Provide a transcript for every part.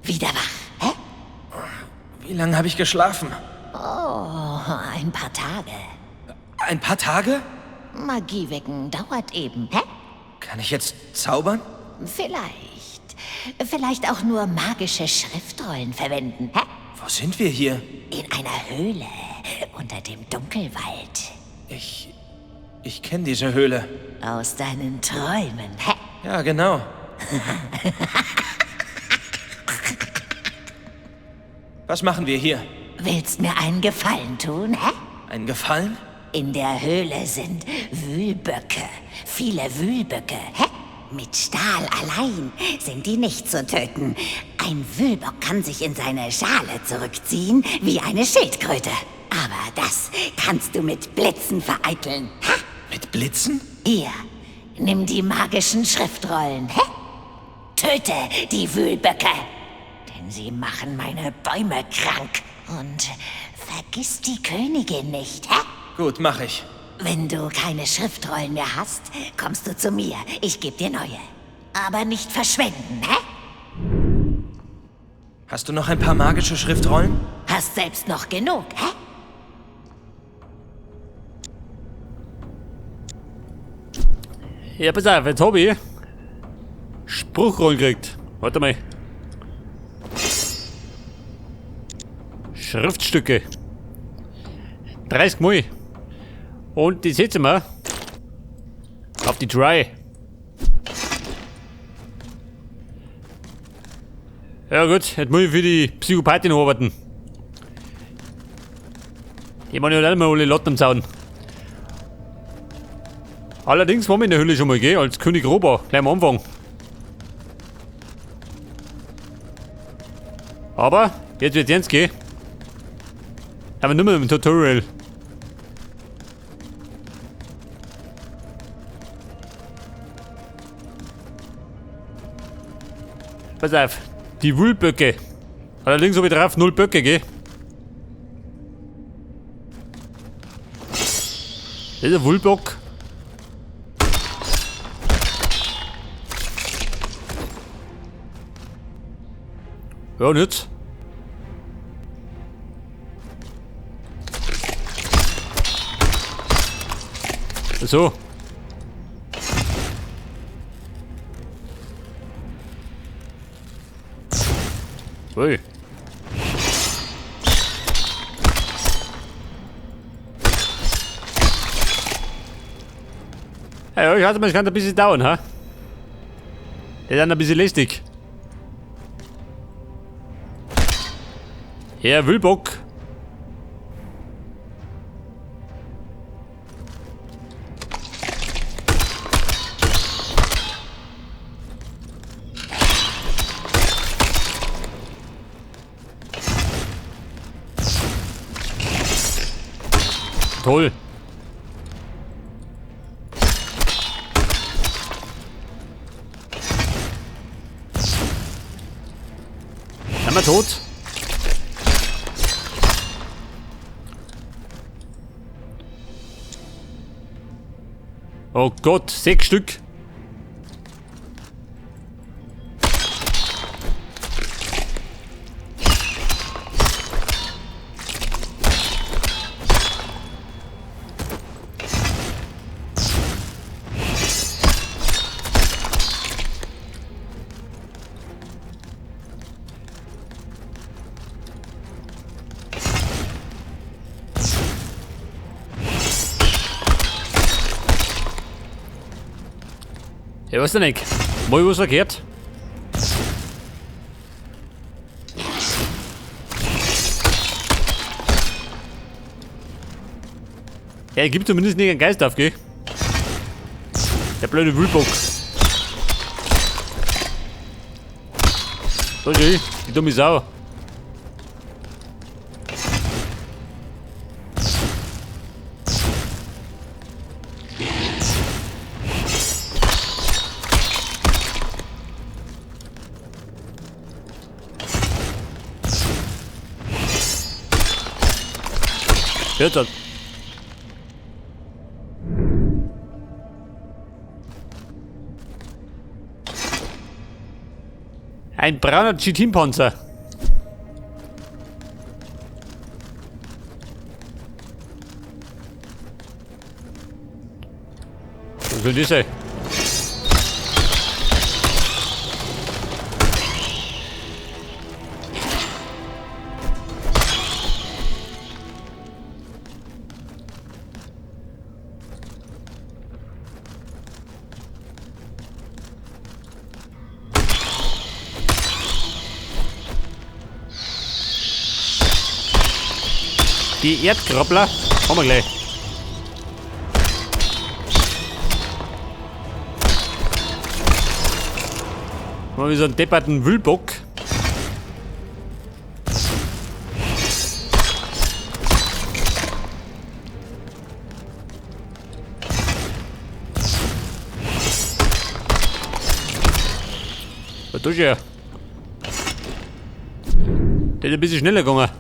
Wieder wach, hä? Wie lange habe ich geschlafen? Oh, ein paar Tage. Ein paar Tage? Magie wecken dauert eben, hä? Kann ich jetzt zaubern? Vielleicht. Vielleicht auch nur magische Schriftrollen verwenden, hä? Wo sind wir hier? In einer Höhle unter dem Dunkelwald. Ich kenne diese Höhle. Aus deinen Träumen, hä? Ja, genau. Was machen wir hier? Willst mir einen Gefallen tun, hä? Einen Gefallen? In der Höhle sind Wühlböcke. Viele Wühlböcke, hä? Mit Stahl allein sind die nicht zu töten. Ein Wühlbock kann sich in seine Schale zurückziehen wie eine Schildkröte. Aber das kannst du mit Blitzen vereiteln. Ha? Mit Blitzen? Hier, nimm die magischen Schriftrollen. Hä? Töte die Wühlböcke, denn sie machen meine Bäume krank. Und vergiss die Königin nicht, hä? Gut, mach ich. Wenn du keine Schriftrollen mehr hast, kommst du zu mir. Ich gebe dir neue. Aber nicht verschwenden, hä? Hast du noch ein paar magische Schriftrollen? Hast selbst noch genug, hä? Ja, pass auf, jetzt hab ich Spruchrollen gekriegt. Warte mal. Schriftstücke. 30 Mal. Und die setzen wir auf die Dry. Ja gut, jetzt muss ich für die Psychopathin arbeiten. Die machen ja auch immer alle Latten am Zaun. Allerdings waren wir in der Höhle schon mal, gell? Als König Roba, gleich am Anfang. Aber jetzt wird's ernst gehen. Aber nur mehr im Tutorial. Pass auf, die Wühlböcke. Allerdings habe ich drauf 0 Böcke, gell? Das ist ein Wühlbock. Ja, und jetzt? So. Ui. Ja, ich hatte mal, es kann ein bisschen dauern, ha? Der ist dann ein bisschen lästig. Herr Wühlbock. Toll. Sind wir tot? Oh Gott, 6 Stück. Ich weiß nicht. Mal was verkehrt. Ja, er gibt zumindest nicht einen Geist auf, gell? Der blöde Wühlbock. So schön, die dumme Sau. Jetzt hat. Ein brauner Chitinpanzer. Was soll das sein? Die Erdkrabbler haben wir gleich. Haben wir so einen depperten Wühlbock. Was tust du ja? Der ist ein bisschen schneller gegangen.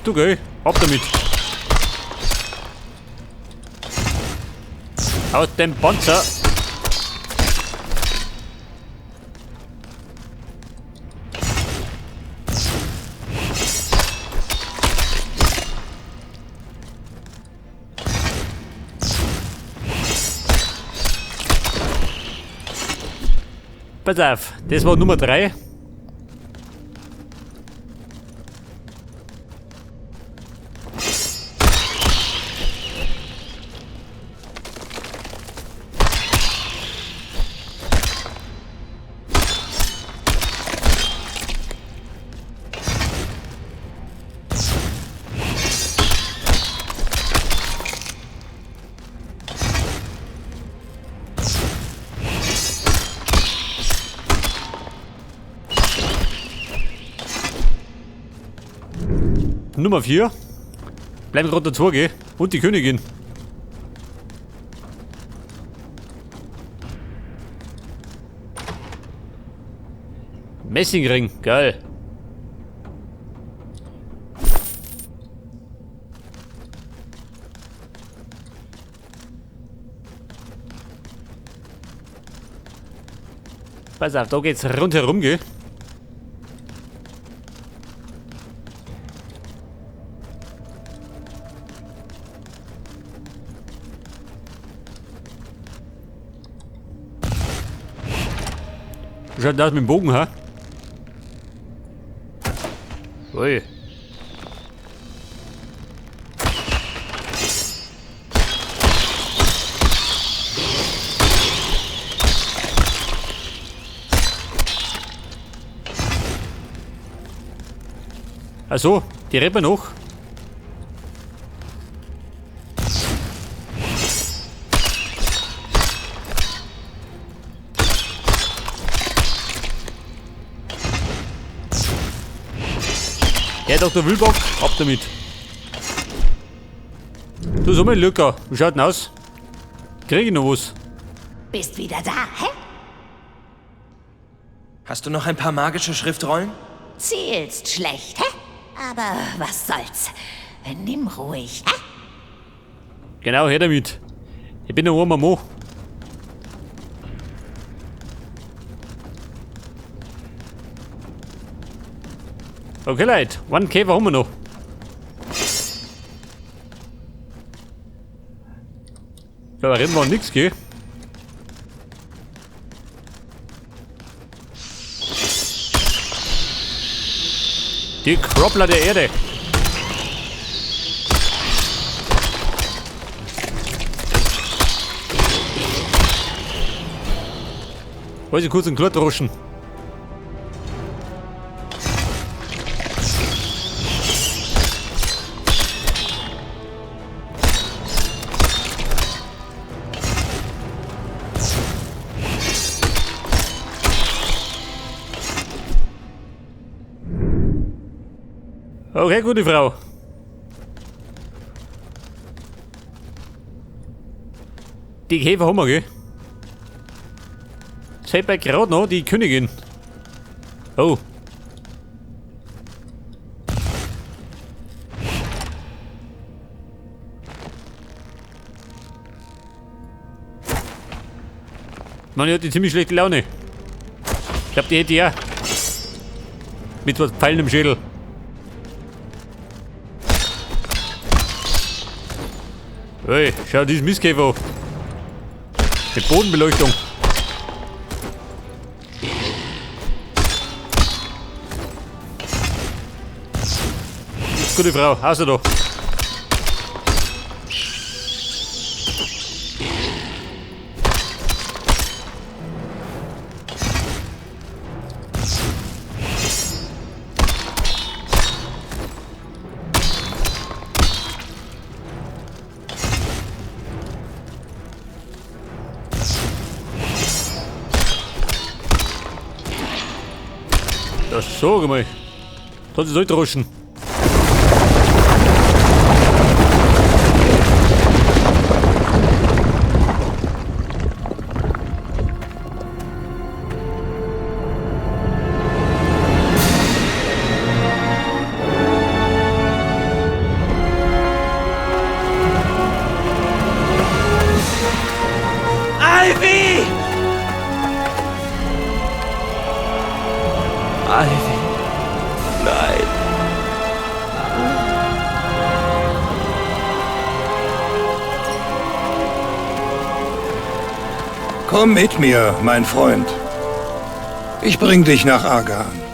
Du geh, ab damit. Aus dem Panzer. Pass auf, das war Nummer 3. Nummer 4. Bleiben gerade dazu, gell? Und die Königin. Messingring, geil. Pass auf, da geht's rundherum, gell? Wie schaut das mit dem Bogen, hä? Ui. Also, die Rippe noch. Der Dr. Wühlbock, ab damit. Du, so mal Luca, wie schaut denn aus? Krieg ich noch was? Bist wieder da, hä? Hast du noch ein paar magische Schriftrollen? Zählst schlecht, hä? Aber was soll's? Nimm ruhig, hä? Genau, her damit. Ich bin der armer Mo. Okay, Leute, einen Käfer haben wir noch. Da rennen wir nix, gell? Die Kroppler der Erde. Wollte ich kurz einen Klottroschen. Okay, gute Frau. Die Käfer haben wir, gell? Fällt mir gerade noch die Königin. Oh. Mann, die hat die ziemlich schlechte Laune. Ich glaub, die hätte ja. Mit was Pfeilen im Schädel. Hey, schau diesen Mistkäfer an. Mit Bodenbeleuchtung. Gute Frau, außer da. Das sag mal. Das ist durchrutschen. Ivy! Ivy. Nein. Komm mit mir, mein Freund. Ich bring dich nach Argan.